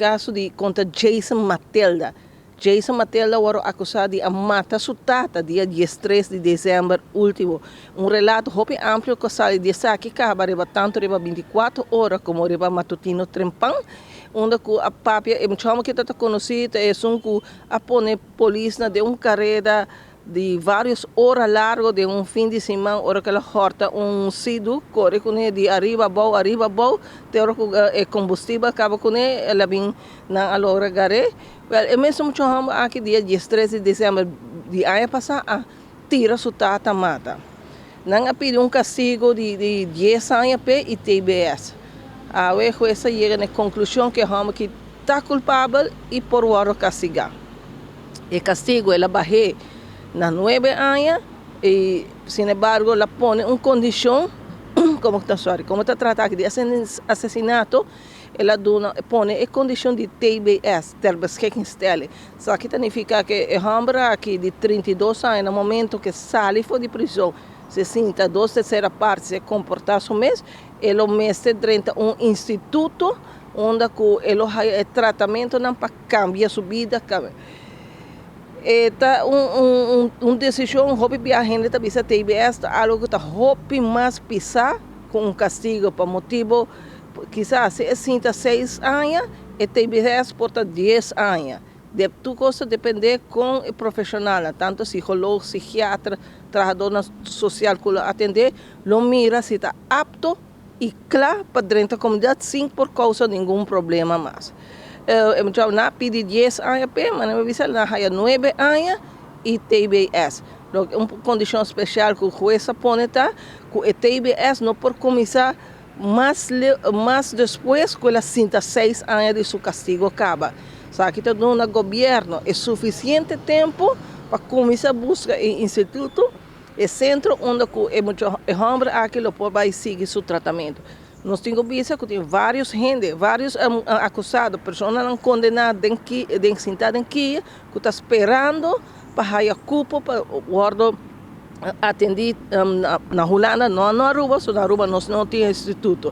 kaso di kontra Jason Matilda. Jason Matilda a wòrdu akusá di a mata su tata dia 13 di desèmber último. Un relato hopi amplio ku a sali di esaki kaba riba tantu riba 24 Ora komo riba Matutino Trempan, unda ku a papia e mucha hòmber ku ta konosí ta esun ku a pone polisnan den un kareda di varios ora largo den un fin di siman ora ku el a hòrta un sidu kore kuné di ariba abou ariba abou te ora ku e kombustibel kaba kuné el a bin nan a logra gar'é. Wèl e mesun mucha hòmber aki dia 13 di desèmber di aña pasá a tira su tata mata. Nan a pidi un kastigo di di 10 aña p'e i TBS. Awe hues a yega na e konklushon ku e hòmber aki ta kulpabel i por wòrdu kastigá. E kastigo el a bah'é na 9 aña i sin embargo el a pone un kondishon komo ta sorry komo ta trata aki di asesinato, el a duna pone e kondishon di TBS, ter beschikkingstelling. Esaki ta nifiká ku e hòmber aki di 32 aña, na momento ku e sali for di prizòn, si sinta dos tersera parti, si e komportá su mes, e lo mester drenta un instituto unda ku e lo haya e tratamentonan pa kambia su bida. E ta un desishon hopi bia hende ta bisa TBS ta algu ku ta hopi mas pisá ku un kastigo, pa motibu kisas si e sinta 6 aña, e TBS por ta 10 aña. De tur kos ta dependé kon e profeshonalnan, tantu psikólogo, psikiatra, trahadónan sosial ku lo atendé, lo mira si ta apto i kla pa drenta komunidat sin por kousa ningun problema mas. E mucha nan a pidi 10 aña p'e, ma nan a bisa nan a haya 9 aña i TBS. Loke un kondishon spesial ku hues a pone ta ku e TBS no por kuminsá mas mas despues ku el a sinta 6 aña di su kastigo kaba. Esaki ta duna gobièrnu e sufisiente tempu pa kuminsá buska e instituto, e sentro unda ku e mucha e hòmber aki lo por bai sigui su tratamentu. Nos tin ku bisa ku tin vários hende, vários akusado, personanan kondená den den sintá den kia ku ta sperando pa haya kupo pa wòrdu atendí na Hulanda, no na Aruba, so na Aruba nos no tin instituto.